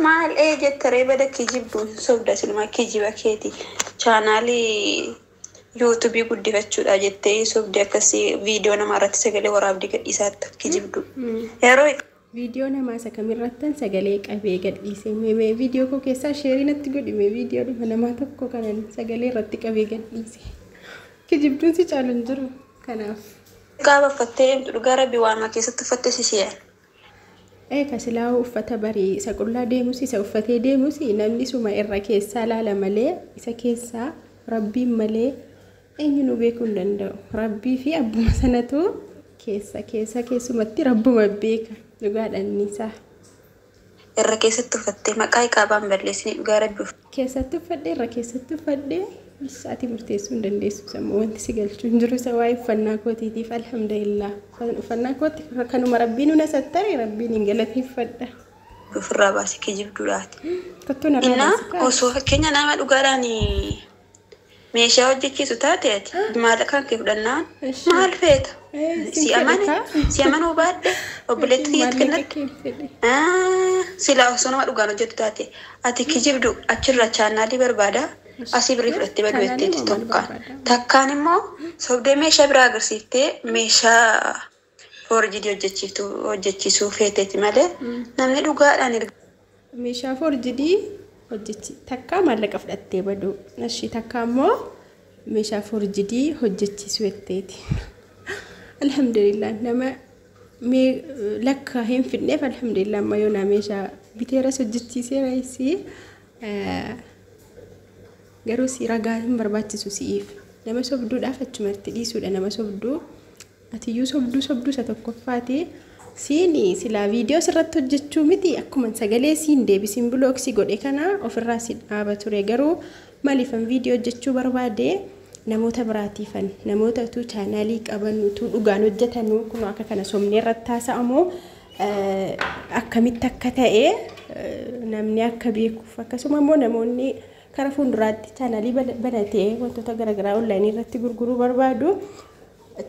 Maal ee jette ree bada kijibdu sobda silumaa kijiba keeti. Chaanaalii yuutuubii guddifachuudha jettee sobdi akkasii viidiyoo namaa irratti sagalee waraabdii gadhiisaatti kijibdu. Yeroo Viidiyoo namaa isa kamirrattan sagalee qabee gadhiise? Mee viidiyoo koo keessaa sheerii natti godhi, mee viidiyoo dhuma namaa tokko kanan sagalee irratti qabee gadhiise. Kijibduun si caalu hin jiru kanaaf. Qaaba uffattee deemtu dhugaa rabbi waanuma keessatti uffatte si si'an. Ee kasilaa uffata barii isa qullaa deemus isa uffatee deemus namni suma irra keessaa laala malee isa keessaa rabbiin malee eenyu nu beekuu hin danda'u. Rabbii fi abbuma sanatu keessa keessa keessumatti rabbuma beeka dhugaadhaan isaa. Irra keessatti uffattee maqaa iqaabaan balleessinii dhugaa rabbi Keessatti uffadhee irra keessatti uffadhee ati murteessuu hin dandeessu, sammuu wanti si galchuu hin jiru isa waa'ee uffannaa kootiitiif. Alhamdulillah, uffannaa kootti kanuma rabbiin nuna sattare rabbiin hin galateeffadha. Ofirraa baasii kijibduudhaati. Kottuun irraa Innaa baasi kaa. Osoo fakkeenya nama dhugaadhaan meeshaa hojjechiisu taate ati maallaqa kee fudhannaan maal feeta? Sin Si amane fedhe kaa. Si amanuu baadhe obboleetti kiyyaatti Maallaqa kennadhu. kee fedhe. Silaa osoo nama dhugaan hojjetu taate ati kijibdu achirra chaanaalii barbaada asii birii fudhattee baduu Chaanaalii jetteeti moo maal tokkaan. barbaada? Takkaan immoo sobdee meeshaa biraa agarsiiftee meeshaa forjidii hojjechiiftu hojjechiisuu feeteeti malee namni dhugaadhaan erga Meeshaa forjidii hojjechi takkaa maallaqa fudhattee baduu. Ishii takkaa immoo meeshaa forjidii hojjechiisuu jetteeti. Alhamdulillah, nama mee lakka hin fidneef alhamdulillah amma yoonaa meeshaa biteeras hojjechiiseera isii. Garuu si ragaa hin barbaachisu si'iif. Nama sobduudhaaf achumatti dhiisuudha nama sobduu. Atiyyuu sobduu sobduu isa tokkoffaati. Siini silaa viidiyoo sirratti hojjechuu miti akkuma sagalee siin deebisiin block si godhe kana ofirraa si dhaaba ture, garuu maaliifan viidiyoo hojjechuu barbaade? Namoota biraatiifan, namoota utuu chaanaalii qaban utuu dhugaan hojjetanuu kun akka kana somnee irratti haasa'amu akkamitti akka ta'e namni akka beekuuf, akkasuma immoo namoonni kara fuulduraatti chaanaalii banatee wantoota garaagaraa onlaayinii irratti gurguruu barbaadu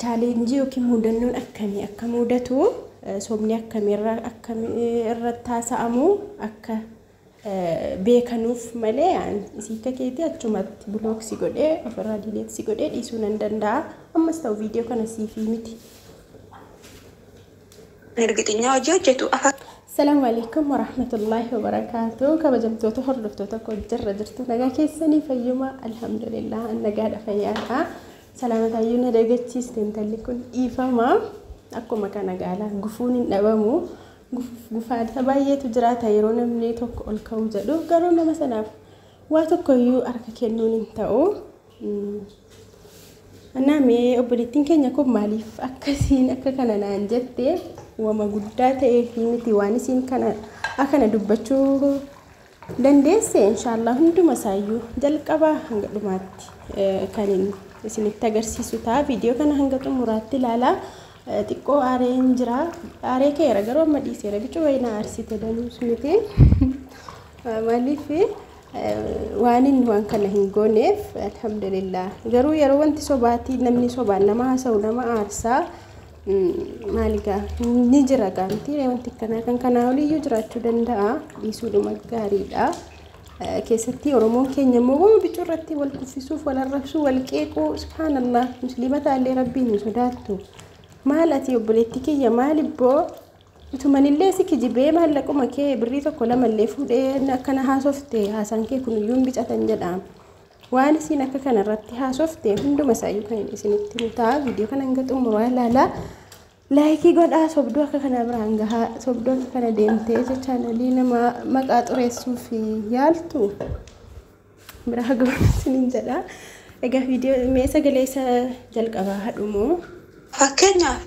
challenge yookiin mudannoon akkamii akka mudatu, sobni akkamii irratti haasa'amu akka beekanuuf malee isii akka keetii achumatti block si godhee ofirraa delete si godhee dhiisuu nan danda'a. Ammas ta'u viidiyoo kana siifii miti. Ergixinyaa hojii hojjetu afaan Salaamu alaikum warahmatullaahi wabarakaatu. Kabajamtoota hordoftoota koo, jirra jirtu, nagaa keessanii, fayyuma? Alhamdulillah, nagaadha, fayyaadha. Salaamataayyuu na dagachiiste intalli kun, dhiifama. Akkuma kana gaala gufuun hin dhabamu. Gufaata baay'eetu jiraata yeroo namni tokko ol ka'u jedhu, garuu nama sanaaf waa tokkoyyuu harka kennuun hin ta'u. Mee obboleettiin keenya kun maaliif akkasiin akka kana naan jette? Wama guddaa ta'eef miti waan isiin kana akkana dubbachuu dandeesse. Inshaallah hunduma isaayyuu jalqabaa hanga dhumaatti kan isinitti agarsiisu ta'a. Viidiyoo kana hanga xumuraatti ilaalaa. Xiqqoo aareen jira, aaree ka'eera, garuu amma dhiiseera. Bicuu wayii na aarsite danuus miti. Maaliif waan inni waan kana hin gooneef alhamdulillah, garuu yeroo wanti sobaatii namni sobaan nama haasa'u nama aarsaa. Maaligaa ni jira gaamti wanti akkanaa kan kanaa oliyyuu jiraachuu danda'a, dhiisuudhuma gaariidha. Keessatti Oromoon keenya immoo wama bicuu irratti wal kuffisuuf, wal arrabsuu, wal qeequu, subhaanallah, musliima taallee rabbiin hin sodaattu. Maal ati obboleetti kiyya, maal ibboo utumanillee si kijibee maallaquma kee birrii tokko lamallee fuudhee akkana haasofte, haasaan kee kun iyyuu hin bicatan jedha. Waan isiin akka kana irratti haasofte hunduma isaayyuu kan isinitti himu ta'a. Viidiyoo kana hanga xumuraa ilaalaa. Like godhaa, sobduu akka kana biraan gahaa. Sobduu akka kana deemtee chaanalii nama maqaa xureessuuf yaaltu biraa gahuun isiniin jedha. Egaa viidiyoo mee sagalee isa jalqabaa haadhumoo. Fakkeenyaaf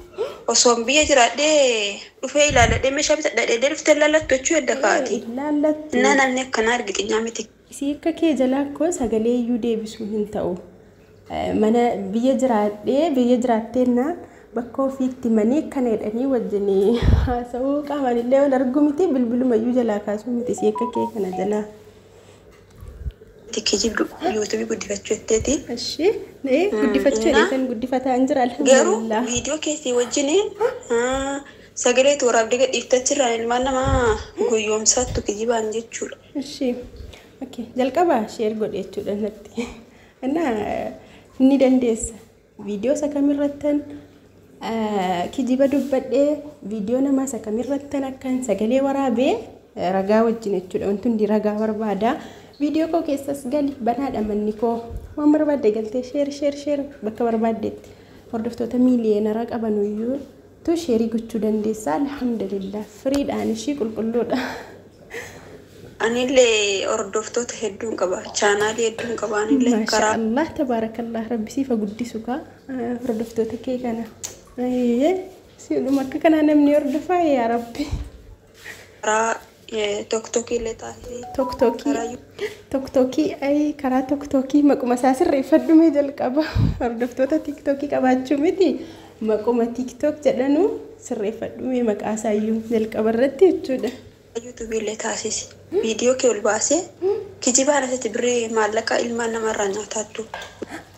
osoon biyya jiraadhee dhufee ilaaladhee meeshaa bitadhee dhuftee ilaallattu jechuu edda kaa'ati. Ilaallattu. Innaa namni akkanaa ergixinyaa miti. Isii akka kee jalaa koo sagalee iyyuu deebisuu hin ta'u. Mana biyya jiraadhee biyya jiraatteenna bakka ofiitti manii akkana jedhanii wajjin haasa'uu qaamaan illee wal argu miti, bilbiluma iyyuu jalaa kaasuu miti isii akka kee kana jalaa. Kijibdu yuutuubii guddifachuu jetteeti. Ashi guddifachuu jedhee guddifataa hin jira Garuu alhamdulillah. Viidiyoo keessii wajjin Sagalee waraabdee gadhiiftachirraan ilmaan namaa guyyoomsaattu kijibaan jechuudha. Ishee okay jalqaba share godhe jechuudha natti. Innaa ni dandeessa. Viidiyoo isa kamirrattan kijiba dubbadhee viidiyoo namaa isa kamirrattan akkan sagalee waraabee ragaa wajjin jechuudha. Wanti hundi ragaa barbaada. Viidiyoo koo keessas gali banaadha manni koo. Waan barbaadde galtee share share share bakka barbaaddetti. Hordoftoota miiliyeenara qabanuyyuu tu share gochuu dandeessa. Alhamdulillah firiidhaan ishii qulqulluudha. Anillee hordoftoota hedduun qaba. Chaanaalii hedduun qaba. Anillee karaa Maashaallah tabaarakallah rabbi siifa guddisu kaa hordoftoota kee kana. Siidhuma akka kanaa namni hordofaa yaa rabbi. Karaa toktokii illee taasisee. Toktokii toktokii ay karaa toktokii maquma isaa sirreeffadhu mee jalqaba hordoftoota tiktokii qabaachuu miti maquma tiktok jedhanu sirreeffadhu mee maqaa isaayyuu jalqaba irratti jechuudha. Yuutuubii illee taasisi. Viidiyoo kee ol baasee kijibaan asitti birrii maallaqa ilmaan namarraa nyaataattu.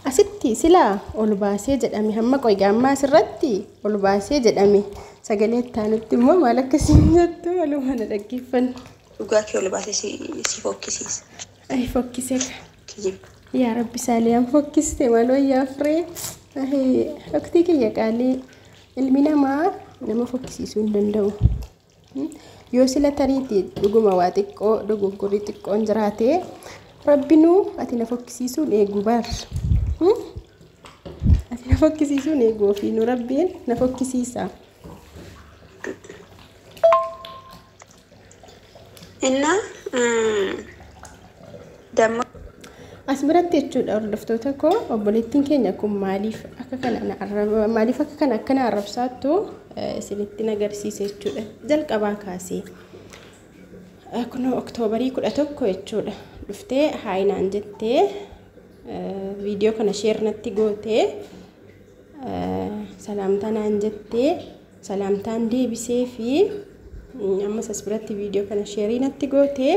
Asitti silaa ol baasee jedhame hamma qoyga ammaa asirratti ol baasee jedhame sagalee itti immoo maal akkasiin jettu walumaa na dhaggeeffannu. Dhugaa kee ol baasee si fokkisiisa. Ay fokkisee. Kijiba. Yaa rabbi saaliyaan fokkiste maal wayyaa firee. Dhoktii kiyya qaalii ilmi namaa nama fokkisiisuu hin danda'u. Yoo sila tariitii dhuguma waa xiqqoo dogoggorri xiqqoon jiraate rabbinuu ati na fokkisiisuun eegu bar. Ati na fokkisiisuun eegu ofiinuu rabbiin na fokkisiisa. Innaa damma. As biratti jechuudha hordoftoota koo obboleettiin keenya kun maaliif akka kana maaliif akka kana akkana arrabsaattu isinitti agarsiise jechuudha jalqabaa kaasee. Kun Oktoobarii 11 jechuudha dhuftee haayinaan jettee viidiyoo kana share natti gootee salaamtaa naan jettee salaamtaan deebisee fi ammas as biratti viidiyoo kana share natti gootee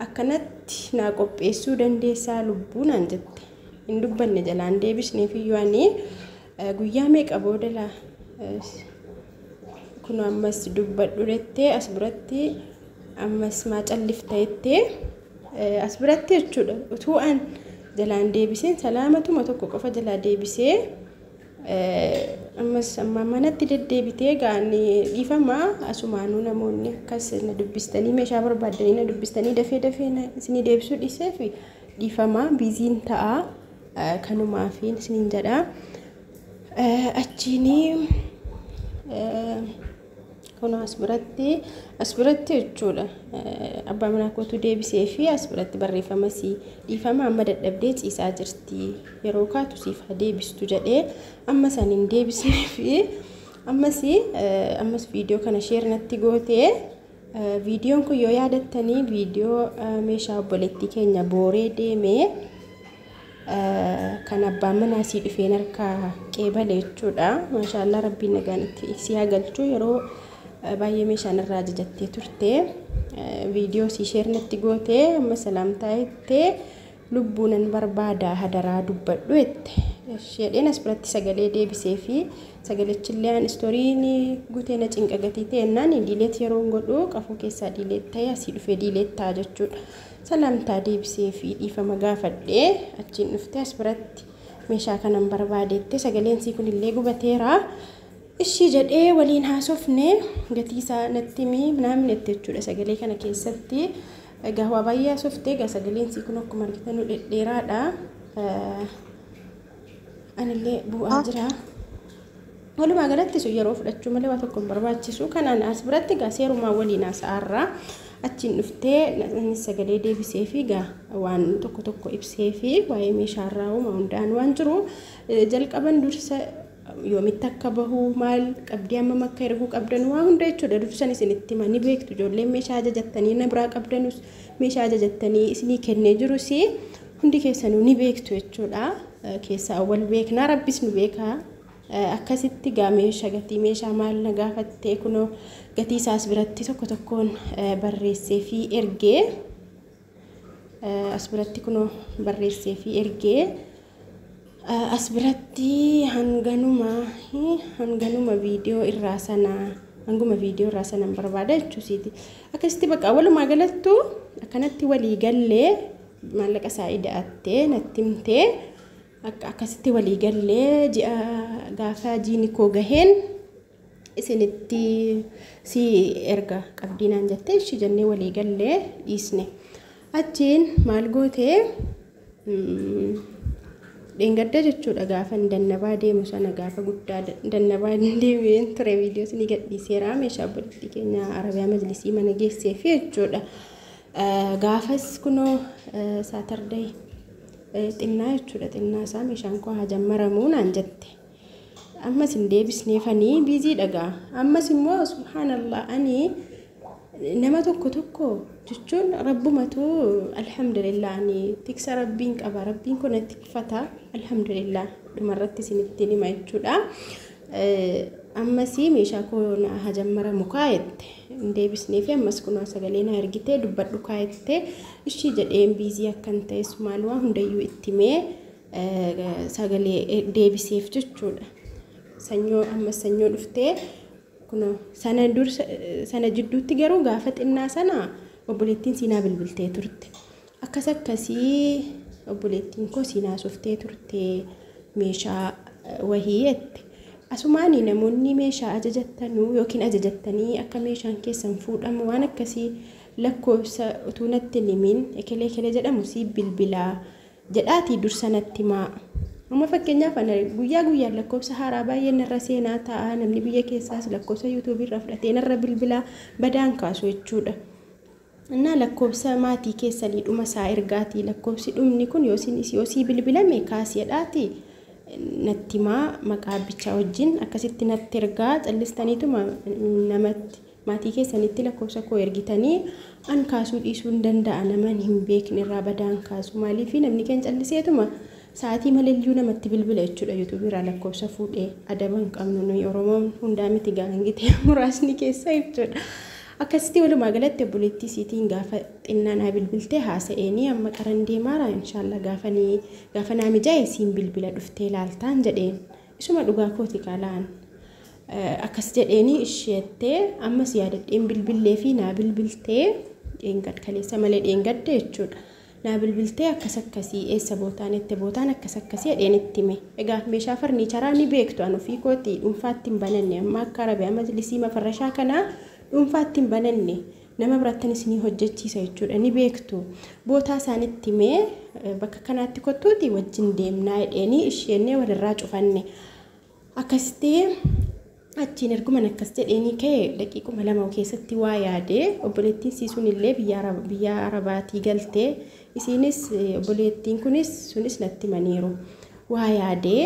akkanatti naa qopheessuu dandeessaa lubbuu naan jette. Hin dubbanne jalaan deebisneef iyyuu ani guyyaa meeqa booda laa kun ammas dubbadhu jettee as biratti ammas maa callifta jettee as biratti jechuudha utuu an jalaan deebiseen salaamatuma tokko qofa jalaa deebisee ammas amma manatti deddeebitee gaanii dhiifama asumaanuu namoonni akkas na dubbistanii meeshaa barbaaddanii na dubbistanii dafee dafee isinii deebisuu dhiiseef dhiifama biiziin ta'a kanumaaf isiniin jedha. Achiinii kun as biratti jechuudha abbaa manaa kootu deebisee fi as biratti barreeffama si dhiifama amma dadhabdee ciisaa jirti yeroo kaatu siif haa deebistu jedhee amma san hin deebisnee fi ammas viidiyoo kana share natti gootee viidiyoon kun yoo yaadattanii viidiyoo meeshaa obboleettii keenya booree deemee kan abbaan manaa sii dhufeen harkaa qeebale jechuudha. Maashaallah rabbiin nagaan itti si haa galchu yeroo baay'ee meeshaan irraa ajajattee turte viidiyoo sii share natti gootee amma salaamtaa jettee lubbuu nan barbaada hadaraa dubbadhu jette. Isheedheen as biratti sagalee deebisee fi sagalichillee an istooriin guutee na cinqa gatii ta'ennaan delete yeroo godhu qafoo keessaa delete ta'e asii dhufee delete ta'a jechuudha. Salaamtaa deebisee fi dhiifama gaafadhee achiin dhuftee as biratti meeshaa kanan barbaadeette sagaleen sii kunillee gubateera. Ishii jedhee waliin haasofne gatii isaa natti himi naamni itti jechuudha sagalee kana keessatti. Egaa waa baay'ee haasoftee egaa sagaleen sii kun akkuma argitan dhedheeraadha. Anillee bu'aa jira. Walumaa galatti sun yeroo fudhachuu malee waa tokko hin barbaachisu. Kanaan as biratti egaa seerumaa waliin haasa'arra achiin dhuftee innis sagalee deebisee fi egaa waan tokko tokko ibsee fi waa'ee meeshaarraa uuma hundaan waan jiru jalqaban dursa yoomitti akka bahu maal qabdii hammam akka erguu qabdan waa hunda jechuudha dursan isinitti hima ni beektu ijoolleen meeshaa ajajattanii na biraa qabdanus meeshaa ajajattanii isinii kennee jirus hundi keessanuu ni beektu jechuudha. Keessaa wal beeknaa rabbis nu beekaa. Akkasitti gaa meeshaa gatii meeshaa maal na gaafattee kunoo gatii isaas biratti tokko tokkoon barreessee fi ergee as biratti kunoo barreessee fi ergee as biratti hanganuma viidiyoo irraa sana Hanguma viidiyoo irraa sanan barbaada jechuusiiti. Akkasitti bakka walumaa galattu akkanatti walii gallee maallaqa isaa ida'attee natti himtee akkasitti walii gallee ji'a gaafa jiini koo gaheen isinitti si erga qabdii naan jettee ishii jennee walii gallee dhiisne. Achiin maal gootee dheengadda jechuudha gaafa dannabaa deemu sana gaafa guddaa dannabaa deemeen ture viidiyoo isinii gadhiiseera meeshaa obboleettii keenya Arabiyaa Majlisii mana geesseef jechuudha. Gaafas kunoo Saturday xinnaa jechuudha xinnaa isaa meeshaan koo haa jammaramuu naan jette. Ammas hin deebisneefanii busy dhagaa. Ammas immoo subhaanallah ani nama tokko tokko jechuun rabbumatu alhamdulillah ani tiksa rabbiin qaba rabbiin kun natti tikfata alhamdulillah dhumarratti isinitti hima jechuudha. Ammasii meeshaa koo na haa jammaramu kaa'ette hin deebisneefi ammas kunoo sagalee na ergitee dubbadhu kaa'ette ishii jedheen busy akkan ta'es maal waa hundayyuu itti himee sagalee deebiseef jechuudha. Sanyoo ammas sanyoo dhuftee kunoo sana dur sana jidduutti garuu gaafa xinnaa sana obboleettiin siinaa bilbiltee turte. Akkas akkasii obboleettiin koo siinaa suftee turte meeshaa wahii jette. Asumaani namoonni meeshaa ajajattanuu yookiin ajajattanii akka meeshaan keessan fuudhamu waan akkasii lakkoofsa utuu natti hin himin ekelee ekelee jedhamu sii bilbilaa jedhaatii dursa natti himaa. Amma fakkeenyaaf guyyaa guyyaan lakkoofsa haaraa baay'ee narra seenaa ta'a namni biyya keessaas lakkoofsa yuutuubii irraa fudhatee narra bilbilaa badaan kaasu jechuudha. Innaa lakkoofsa maatii keessanii dhuma isaa ergaatii lakkoofsi dhumni kun yoo sii bilbilame kaasiidhaati natti himaa maqaa abbichaa wajjin akkasitti natti ergaa callistaniituma namatti maatii keessanitti lakkoofsa koo ergitanii an kaasuu dhiisuu hin danda'a nama hin beekne irraa badaan kaasu maaliif namni keenya calliseetuma sa'aatii maleeyyuu namatti bilbila jechuudha yuutuubii irraa lakkoofsa fuudhee adaba hin qabnu nuyi Oromoon hundaa miti gaangitee muraasni keessa jechuudha. Akkasitti walumaa galatti obboleettii isiitiin gaafa xinnaa naa bilbiltee haasa'eenii amma qaran deemaara inshaallah gaafa naa mijaa'e siin bilbila dhuftee laaltaan jedheen isuma dhugaa kooti kaalaan akkas jedheenii isheettee ammas yaadadheen bilbillee fi naa bilbiltee dheengadda kaleessa malee dheengadda jechuudha. Naa bilbiltee akkas akkasii eessa bootaan itti bootaan akkas akkasii jedheen itti hime. Egaa meeshaa farniicharaa ni beektu an ofii kooti dhuunfaatti hin bananne amma akka Arabiyaa Majlisii mafarrashaa kanaa dhuunfaatti hin bananne nama birattan isinii hojjechiisa jechuudha ni beektu. Bootaa isaanitti himee bakka kanaatti kottuuti wajjin deemnaa jedheenii isheennee walirraa cufanne. Akkasitti achiin erguman akkas jedheenii ka'e daqiiquma 2 keessatti waa yaadee obboleettiin siisuun illee biyya Arabaatii galtee isiinis obboleettiin kunis sunis natti himaniiru. Waa yaadee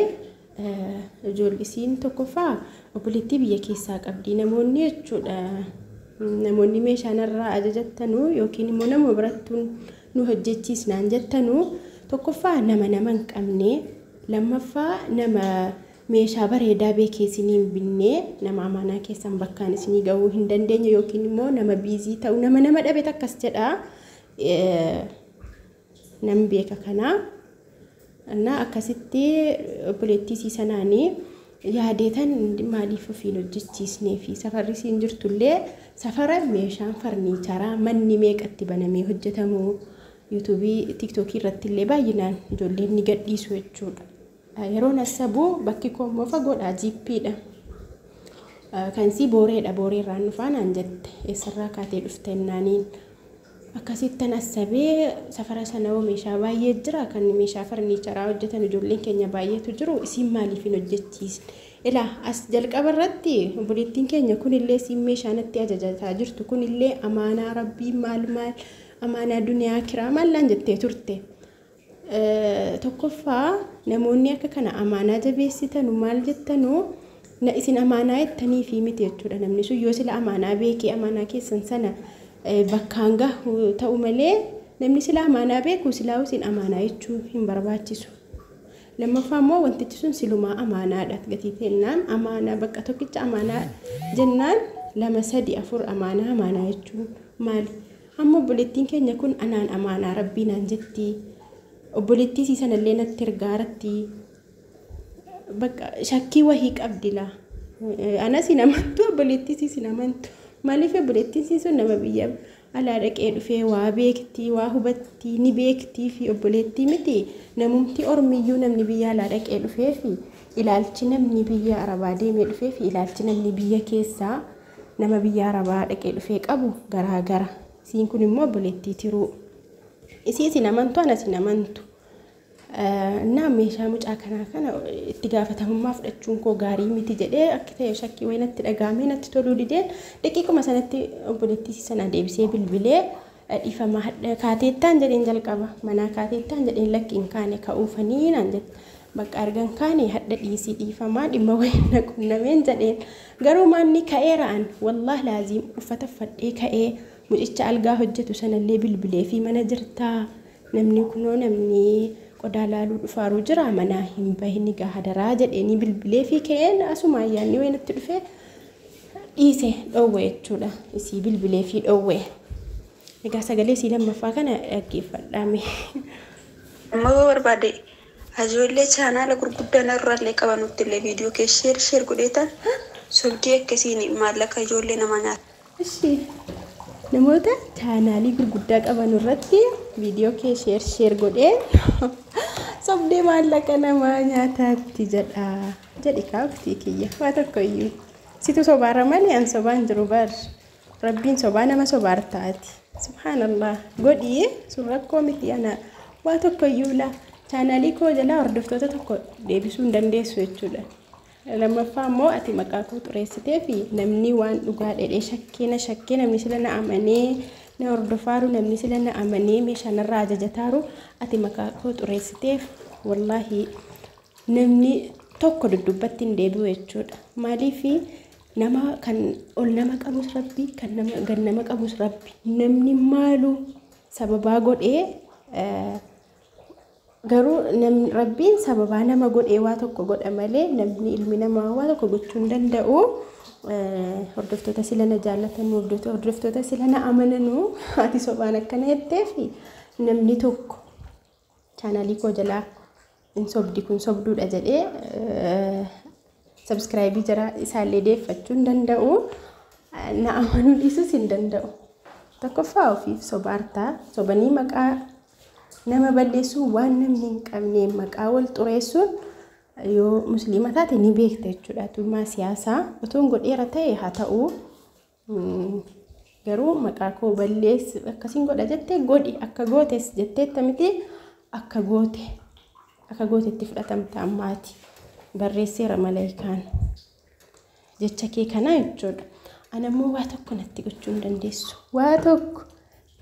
ijoolli isiin tokkoffaa obboleettii biyya keessaa qabdi namoonni jechuudha. Namoonni meeshaa narraa ajajattanuu yookiin immoo nama birattuun nu hojjechiisnaan jettanuu tokkoffaa nama nama hin qabne lammaffaa nama meeshaa bareedaa beekee isinii hin binne nama amaanaa keessan bakkaan isinii gahuu hin dandeenye yookiin immoo nama busy ta'u nama nama dhabe akkas jedha nam beeka kanaa. Innaa akkasitti obboleettii isii sanaanii yaadeetan maaliif ofiin hojjechiisnee fi safarri isiin jirtullee safara meeshaan farniicharaa manni meeqatti banamee hojjetamu yuutuubii tiiktookii irratti illee baay'inaan ijoolleen ni gadhiisu jechuudha. Yeroon assabu bakki koo immoo fagoodha jiippiidha. Kan sii booreedha booreerraan dhufaa naan jette eessarraa kaatee dhufte naaniin. Akkasittan assabee safara sana hoo meeshaa baay'ee jira kan meeshaa farniicharaa hojjetan ijoolleen keenya baay'eetu jiru isiin maaliif hin hojjechiisne. Ilaa as jalqaba irratti obboleettiin keenya kunillee isiin meeshaa natti ajajataa jirtu kunillee amaanaa rabbii maal maal amaanaa duniyaa kiraa maallaan jettee turte. Tokkoffaa namoonni akka kana amaanaa jabeessitanu maal jettanuu na isin amaanaa jettanii fi miti jechuudha namni sun yoo sila amaanaa beekee amaanaa keessan sana bakkaan gahu ta'u malee namni sila amaanaa beeku silaa isin amaanaa jechuu hin barbaachisu. Lammaffaa immoo wantichi sun silumaa amaanaadha gatii ta'ennaan amaanaa bakka tokkicha amaanaa jennaan 2 3 4 amaanaa amaanaa jechuun maali? Amma obboleettiin keenya kun anaan amaanaa rabbii naan jetti. Obboleettii isii sanallee natti ergaaratti bakka shakkii wahii qabdi laa. Anas hin amantu, obboleettiis hin amantu. Maaliif obboleettiin sun nama biyya alaa dhaqee dhufee waa beektii, waa hubattii, ni beektii fi obboleettii miti. Namumti ormiyyuu namni biyya alaa dhaqee dhufee fi ilaalchi namni biyya arabaa deemee dhufee fi ilaalchi namni biyya keessaa nama biyya arabaa dhaqee dhufee qabu garaa gara. Isiin kun immoo obboleettii tiruu. Isiis hin amantu, anas hin amantu. Naa meeshaa mucaa kanaa kana itti gaafatamummaa fudhachuun koo gaarii miti jedhee akka ta'e shakkii wayii natti dhaga'amee natti toluu dideen daqiiquma sanatti obboleettii sana deebisee bilbilee dhiifama kaateettaan jedheen jalqaba. Manaa kaateettaan jedheen, lakki hin kaane ka'uufanii naan jette. Bakka argan kaane hadha dhiisii dhiifamaa dhimma wayii na qunnameen jedheen. Garuu maanni ka'eera an wallahi laaziim uffata uffadhee ka'ee mucicha algaa hojjetu sanallee bilbilee fi mana jirtaa, namni kunoo namni qodaa laaluu dhufaaruu jira, manaa hin bahini hadaraa jedheenii bilbilee fi ka'een asuma ayyaanni wayii natti dhufee dhiise dhoowwe jechuudha. Isii bilbilee fi dhoowwe. Egaa sagalee isii lammaffaa kana dhaggeeffadhaame. Amma yoo barbaade ijoollee chaanaala gurguddaa narraallee qabanutti illee viidiyoo kee share share godheetan sobdii akkasiin maallaqa ijoollee nama nyaata. Ishi namoota chaanaalii gurguddaa qaban irratti viidiyoo kee share share godhee sobdee maallaqa namaa nyaataatti jedha jedhi kaaftii kiyya waa tokko iyyuu. Situ sobaara malee an sobaan jiru bar. Rabbiin sobaa nama sobaar taati. Subhaanallah, godhii sun rakkoo miti, ana waa tokko iyyuu laa chaanaalii koo jalaa hordoftoota tokko deebisuu hin dandeessu jechuudha. Lammaffaa immoo ati maqaa koo xureessitee fi namni waan dhugaa dheedhee shakkee na shakkee, namni sila na amanee na hordofaaru, namni sila na amanee meeshaa narraa ajajataaru, ati maqaa koo xureessiteef wallaahi namni tokko duddubbatti hin deebi'u jechuudha. Maaliif nama kan ol nama qabus rabbi, kan nama gad nama qabus rabbi, namni maaluu sababaa godhee garuu rabbiin sababaa nama godhee waa tokko godha malee namni ilmi namaa waa tokko gochuu hin danda'u. Hordoftoota sila na jaallatan, hordoftoota sila na amananu, ati sobaan akkana jetteef namni tokko chaanaalii koo jalaa hin sobdi kun sobduudha jedhee subscribe jara isaallee deeffachuu hin danda'u. Na amanuu dhiisuus hin danda'u. Tokkoffaa ofiif sobaartaa, sobanii maqaa nama balleessuu, waan namni hin qabne maqaa wal xureessuun yoo musliima taate ni beekta jechuudha. Tummaa siyaasaa otoo hin godheera ta'e haa ta'u, garuu maqaa koo balleessu akkasiin godha jettee godhi, akka gootes jetteetta miti, akka goote akka gootetti fudhatamta ammaati. Barreesseera malaayikaan jecha kee kanaa jechuudha. Ana immoo waa tokko natti gochuu hin dandeessu. Waa tokko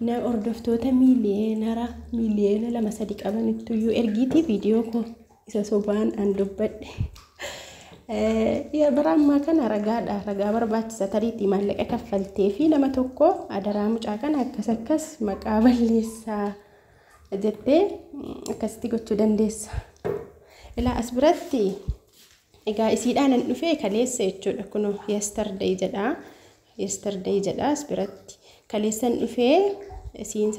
na hordoftoota miiliyoonara 2-3 qabanittuyyuu ergiitii viidiyoo koo isa sobaan an dubbadhe. Bara ammaa kana ragaadha. Ragaa barbaachisa, tariitii maallaqa kaffaltee fi nama tokko adaraa mucaa kana akkas akkas maqaa balleessaa jettee akkasitti gochuu dandeessa. Ilaa as biratti egaa isiidhaan an dhufee kaleessa jechuudha. Kunoo yesterday jedha. Yesterday jedha as biratti. Kaleessan dhufee isiin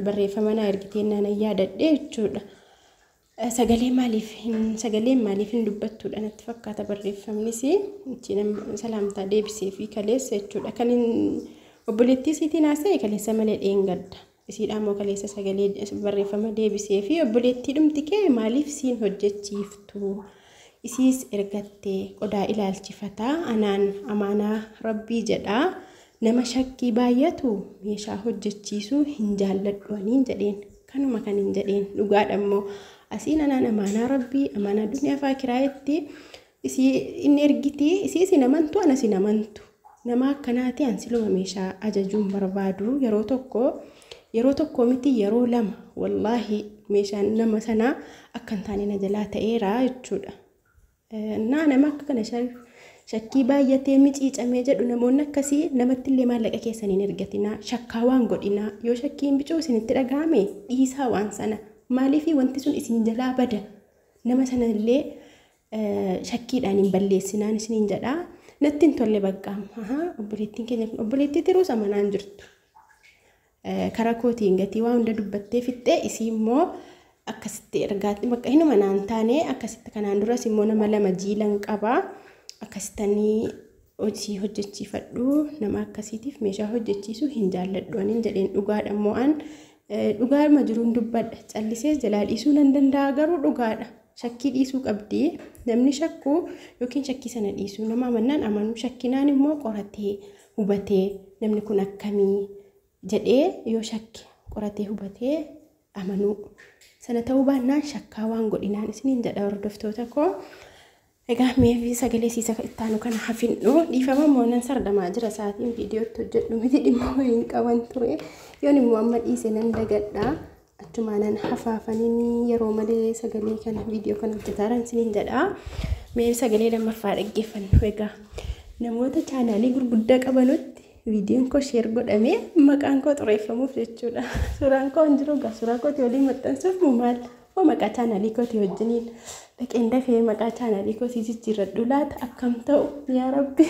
barreeffama na ergiteen naan yaadadhe jechuudha. Sagalee maaliif hin sagaleen maaliif hin dubbattuudha natti fakkaata barreeffamnis, achi salaamtaa deebisee fi kaleessa jechuudha. Kan obboleettii isiitiin haasa'e kaleessa malee dheengadda. Isiidhaan immoo kaleessa sagalee barreeffama deebisee fi obboleettii dhumti kee maaliif siin hojjechiiftu? Isiis ergattee qodaa ilaalchifataa anaan amaanaa rabbii jedhaa, nama shakkii baay'atu meeshaa hojjechiisuu hin jaalladhu aniin jedheen, kanuma kan hin jedheen dhugaadha immoo asiin anaan amaanaa rabbii amaanaa duniyaa faa kiraayetti isii inni ergiti, isii isin amantu anas hin amantu, nama akkanaati an siluma meeshaa ajajuun barbaadu. Yeroo tokko, yeroo tokko miti, yeroo lama wallaahi meeshaan nama sanaa akka hin taane na jalaa ta'eera jechuudha. Naa nama akka kana shakkii baay'atee miciicamee jedhu, namoonni akkasii namatti illee maallaqa keessan hin ergatinaa, shakkaa waan godhinaa. Yoo shakkiin bicuu isinitti dhaga'ame dhiisaa waan sana. Maaliif wanti sun isin jalaa bada, nama sana illee shakkiidhaan hin balleessinaan isiniin jedhaa. Natti hin tolle bakka obboleettiin keenya kun obboleettii tiruus amanaan jirtu. Karaa kootiin gatii waa hunda dubbattee fixxee isii immoo Akkasitti ergaatti bakka hinuma naan taane akkasitti kanaan duras immoo nama lama jiilan qabaa. Akkasittanii hojii hojjechiifadhu nama akkasiitiif meeshaa hojjechiisuu hin jaalladhu aniin jedheen dhugaadha immoo an dhugaadhuma jiruun dubbadha. Callisee jalaa dhiisuu nan danda'a garuu dhugaadha. Shakkii dhiisuu qabdi. Namni shakkuu yookiin shakkii sana dhiisuu nama amannaan amanuu shakkinaan immoo qoratee hubatee namni kun akkamii jedhee yoo shakke qoratee hubatee amanuu. Sana ta'uu baannaan shakkaa waan godhinaan isiniin jedha hordoftoota koo. Egaa meefi sagalee siisa ittaanu kana hafindhu dhiifama immoo nan sardamaa jira sa'aatiin viidiyootti hojjedhu miti dhimma wayiin qaban ture. Yoon immoo amma dhiise nan dagadha. Achumaanan hafaafaniin yeroo malee sagalee kana viidiyoo kana hojjetaaran isiniin jedha. Mee sagalee lammaffaa dhaggeeffannu egaa namoota chaanaalii gurguddaa qabanutti viidiyoon koo sheer godhamee maqaan koo xureeffamuuf jechuudha. Suuraan koo hin jiru egaa suuraa kootii waliin maxxansuuf moo maal? Moo maqaa chaanaalii kootii wajjiniin dhaqeen dafee maqaa chaanaalii kootii jijjiirradhu laata akkam ta'u yaa rabbi.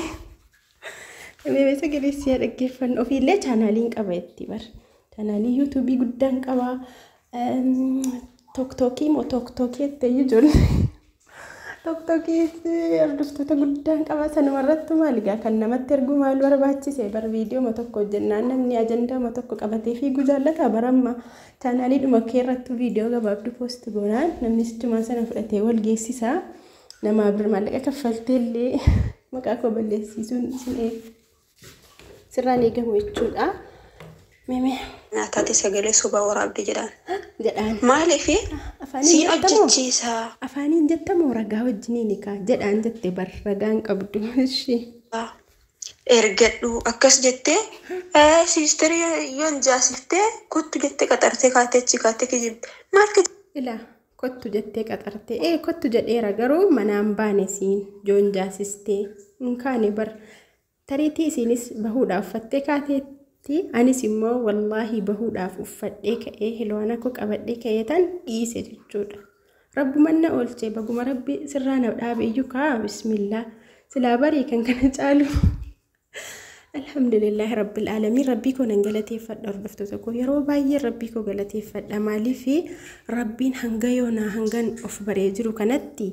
Mee sagalee si'a dhaggeeffannu ofiillee chaanaaliin qaba itti bar. Chaanaalii yuutuubii guddaan qaba. Toktookii moo toktookii jettee ijoollee. Toktookii hordoftoota guddaan qaba. Sanumarrattu maal egaa kan namatti ergu maal barbaachise bar viidiyoo tokko hojjennaan namni ajandaa tokko qabatee fiiguu jaallata baramma. Chaanaaliidhuma keerrattu viidiyoo gabaabduu poost goonaan namni sichumaan sana fudhatee wal geessisa. Namaa bir maallaqa kaffaltee illee maqaa koo balleessisuun sirraan eegamu jechuudha. Meemee. Nyaataati sagalee sobaa waraabde jedhaan. Jedhaan. Maaliif siin hojjechiisaa? Afaaniin jettamoo ragaa wajjiniin kaa jedhaan jette bar ragaan qabdu. Ishii. Ergadhu akkas jettee siisterii yoon jaasiftee kottu jettee qaxartee kaatee achi kaatee kijibde. Maal kijibde? Ilaa kottu jettee qaxartee kottu jedheera garuu manaan baane siin joon jaasistee hin kaane bar tariitii isiinis bahuudhaaf uffattee kaateetti anis immoo wallaahi bahuudhaaf uffadhee ka'ee hilwaana koo qabadhee ka'ee tan dhiise jechuudha. Rabbuma na oolchee baguma rabbi sirraa na dhaabe iyyuu kaa bismillaa silaa barii kan kana caalu. Alhamdulillahi rabbil aalamiin rabbii koo nan galateeffadha hordoftoota koo yeroo baay'ee rabbii koo galateeffadha maaliif rabbiin hanga yoonaa hangan of baree jiru kanatti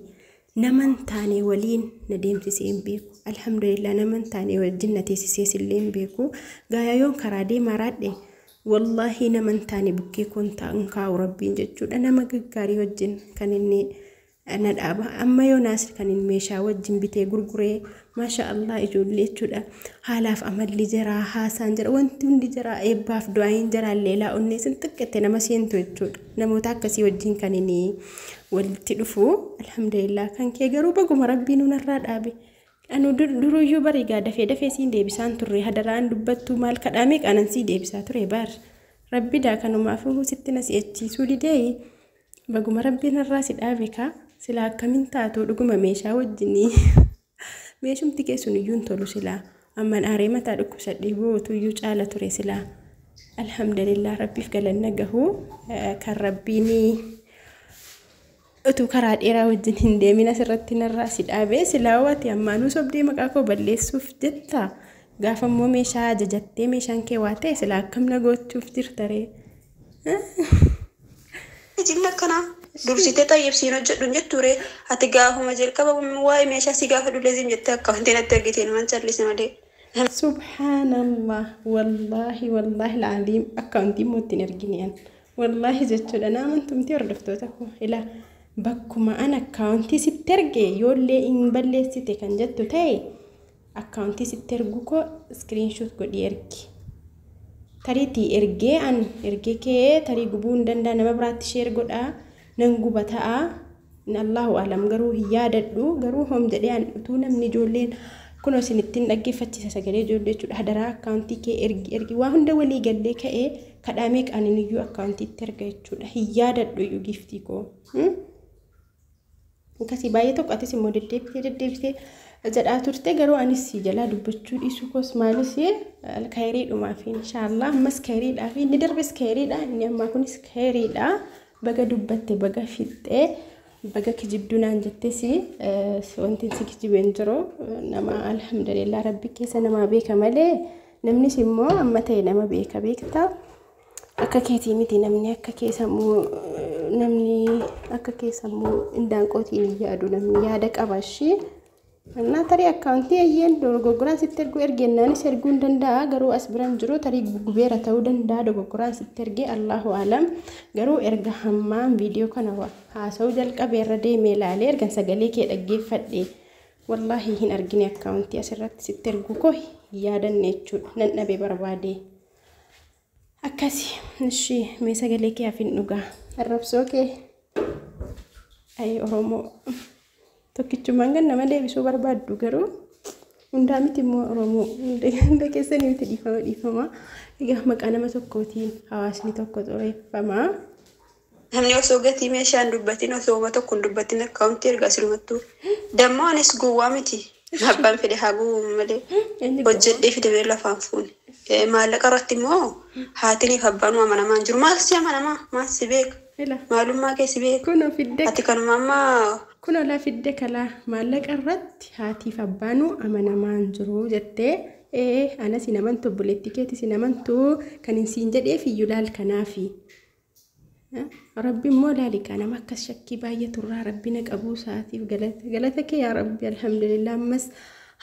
naman taane waliin na deemsisee hin beeku. Alhamdulillah naman taane wajjin na teessisees illee hin beeku. Gaayaa yoon karaa deemaa raadhe wallaahi naman taane bukkee koon taa'an kaa'u rabbiin jechuudha. Nama gaggaarii wajjin kan inni na dhaaba. Amma yoonaas kan inni meeshaa wajjin bitee gurguree maasha Allah ijoollee jechuudha. Haalaaf amalli jaraa haasaan jira wanti hundi jaraa eebbaaf du'aayin jaraa illee laa onnee sin xiqqatte nama seentu jechuudha. Namoota akkasii wajjin kan inni walitti dhufu alhamdulillah kan kee garuu baguma rabbiin nurraa dhaabe. Anu duruyyuu barii gaa dafee dafee siin deebisaan turre hadaraan dubbattuu maal kadhaame qanansii deebisaa ture bar. Rabbi daa kanumaafuu sitti na si'achiisuu didee baguma rabbiin irraa si dhaabe kaa silaa akkamiin taatu dhuguma meeshaa wajjinii. Meeshumti keessun iyyuu hin tolu silaa amman aaree mataa dhukkubsadhee bootu iyyuu caala ture silaa. Alhamdulillah rabbiif galanna gahuu kan rabbiin utuu karaa dheeraa wajjin hin deemin asirratti narraa si dhaabee silaa waati ammaanuu sobdee maqaa koo balleessuuf jetta. Gaafa immoo meeshaa ajajattee meeshaan kee waa ta'e silaa akkam na gochuuf jirta ree. Kijibni akkanaa dursitee xayyib siin hojjedhu hin jettu ree ati gaafuma jalqaba waa'ee meeshaa si gaafa dhulee siin jettee akka wanti natti argite numan callise malee. Subhaanallah wallaahi wallaahi al'aziim akka wanti immoo ittiin argine an wallaahi jechuudha na amantumti hordoftoota koo ilaa bakkuma an akkaawuntii sitti erge yoollee hin balleessite kan jettu ta'e akkaawuntii sitti ergu koo iskiriinshoot godhii ergi. Tariitii ergee an ergee kee tarii gubuu hin danda'a nama biraatti sheer godhaa nan guba ta'a. Allahu alam garuu hin yaadadhu garuu hom jedhee an utuu namni ijoolleen kunoo isin ittiin dhaggeeffachiisa sagalee ijoollee jechuudha hadaraa akkaawuntii kee ergi ergi waa hunda walii gallee ka'ee kadhaamee qaaniin iyyuu akkaawuntiitti erga jechuudha hin yaadadhu iyyuu giiftii koo. Akkasii baay'ee tokko atis immoo deddeebitee deddeebitee jedhaa turte garuu anis si jalaa dubbachuu dhiisuu koos maalis kayiriidhumaaf inshaallah ammas kayiriidhaaf inni darbes kayiriidha inni ammaa kunis kayiriidha baga dubbatte baga fixxee baga kijibduu naan jettes wanti si kijibeen jiru nama alhamdulillah rabbi keessa namaa beeka malee namnis immoo amma ta'e nama beeka beekta akka keetii miti namni akka kee sammuu Namni akka keessammoo indaanqootiin hin yaadu, namni yaada qaba ishee. Annaa tarii akkaawuntii eeyyeen dogoggoraan sitti erguu ergennaanis erguu hin danda'a, garuu as biran jiru tarii gubeera ta'uu danda'a dogoggoraan sitti ergee, Allahu alam. Garuu erga hammaan viidiyoo kana haasa'uu jalqabe irra deemee ilaalee ergan sagalee kee dhaggeeffadhe, wallaahi hin argine. Akkaawuntii asirratti sitti erguu koo yaadanne jechuudha, nan dhabe barbaade. Akkasi ishii mee sagalee kee hafin dhugaa arrabsoo kee. Ayi Oromoo, tokkichumaan kan nama deebisuu barbaaddu, garuu hundaa miti immoo. Oromoo hunda keessanii miti, dhiifama dhiifama. Egaa maqaa nama tokkootiin hawaasni tokko xureeffama. Namni osoo gatii meeshaa hin dubbatin, osoo uma tokko hin dubbatin akkaawuntii ergaa silumattuu. Dammoo anis gowwaa miti. Abbaan fedhe haa gowwoomu malee. Hojjedhee fidamee lafaan fuune. Maallaqa irratti immoo haatiniif abbaan amanamaa hin jiru. Maal si amanamaa? Maal si beeka? Maalummaa kee si beeka? Kunoo fidde. Ati kanuma amma Kunoo laa fidde kalaa, maallaqa irratti haatiif abbaanuu amanamaa hin jiru jettee. Ee, anas hin amantu, obboleettii keetis hin amantu, kan hin siin jedheef iyyuu laal kanaafi. Rabbi immoo laali kaa, nama akkas shakkii baay'aturraa Rabbi na qabuu isaatiif galata kee yaa Rabbi, alhamdulillah. Ammas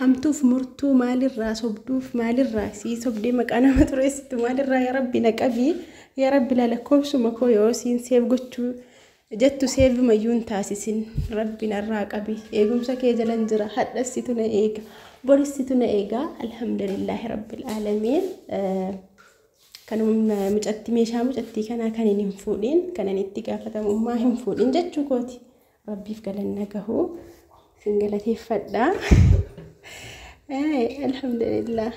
hamtuuf murtuu maalirraa, sobduuf maalirraa, sii sobdee maqaa nama xureessitu maalirraa yaa Rabbi na qabii yaa Rabbi. Lakkoofsuma koo yoo siin save gochuu jettu save mayyuu hin taasisin, Rabbi narraa qabi, eegumsa kee jalan jira, hadhassitu na eega, borissitu na eega, alhamdulillahi rabbil aalamiin. Kanuma mucatti meeshaa mucattii kanaa kan hin fuudhin, kan inni itti gaafatamummaa hin fuudhin jechuu kooti. Rabbiif galanna gahu, sin galateeffadha. Alhamdulillah.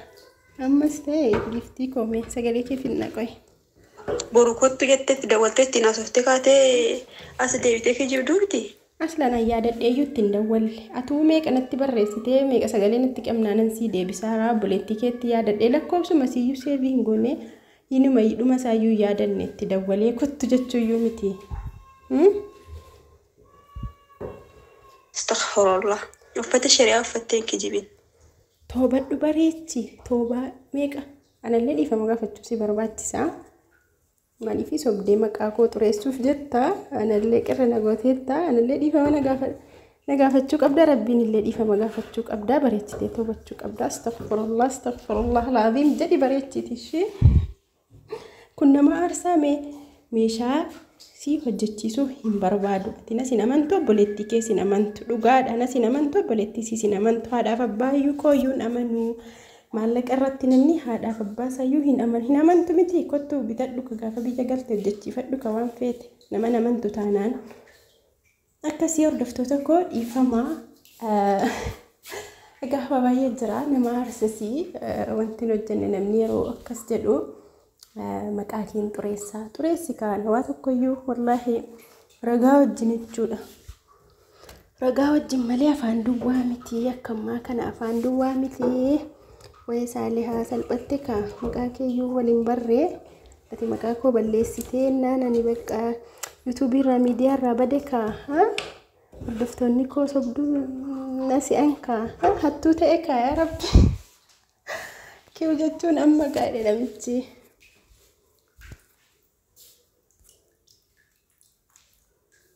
Ammas ta'e giftii koomee sagalee kee finna qoy. Boru kottu jetteetti dawwaltee ittiin haasoftee kaatee as deebitee kijibduu miti. Aslaan yaadadhee iyyuu ittiin dawwalle. Atuu meeqa natti barreessitee, meeqa sagalee natti qabnaanan sii deebisaa. Obboleettii keetti yaadadhee lakkoofsuma siyyuu save hin goone, inuma dhuma isaayyuu yaadanne, itti dawwalee kottu jechuuyyuu miti. Astaghfirullah. Uffata shari'aa uffattee hin kijibin. Toobadhu bareechi, toobaa meeqa anallee dhiifama gaafachuu si barbaachisaa. Maaliif sobdee maqaa koo xureessuuf jetta? Anallee qirra na gooteetta, anallee dhiifama na gaafachuu qabda, Rabbiin illee dhiifama gaafachuu qabda, bareechitee toobachuu qabda. Astaghfirullah, astaghfirullah alaaziim jedhi bareechiti ishee. Kun nama aarsaa mee meeshaa si hojjechiisuu hin barbaadu. Ati na sin amantu, obboleettii kee sin amantu, dhugaadha, na sin amantu, obboleettii si sin amantu, haadhaaf abbaa iyyuu kooyyuu hin amanuu. Maallaqa irratti namni haadhaaf abbaa isaayyuu hin amanu. Hin amantu miti, kottu bitadhu ka gaafa biyya galte hojjechiifadhu ka waan feete nama amantu taanaan. Akkasii hordoftoota koo, dhiifamaa. Gaafa baay'ee jira nama aarsisii wanti hin hojjenne, namni yeroo akkas jedhu maqaa keen xureessaa. Xureessi kaan waa tokkoyyuu wallaahi ragaa wajjin jechuudha. Ragaa wajjin malee afaan duwwaa miti, akka ammaa kana afaan duwwaa miti. Wayii Saalihaa, salphatte kaa, maqaa keeyyuu waliin barree, ati maqaa koo balleessitee naan ani bakka yuutuubii irraa miidiyaa irraa bade kaa, hordoftoonni koo sobduu na si'an kaa, hattuu ta'e kaa, yaa Rabbi. Kiw jechuun amma gaadhe namichi.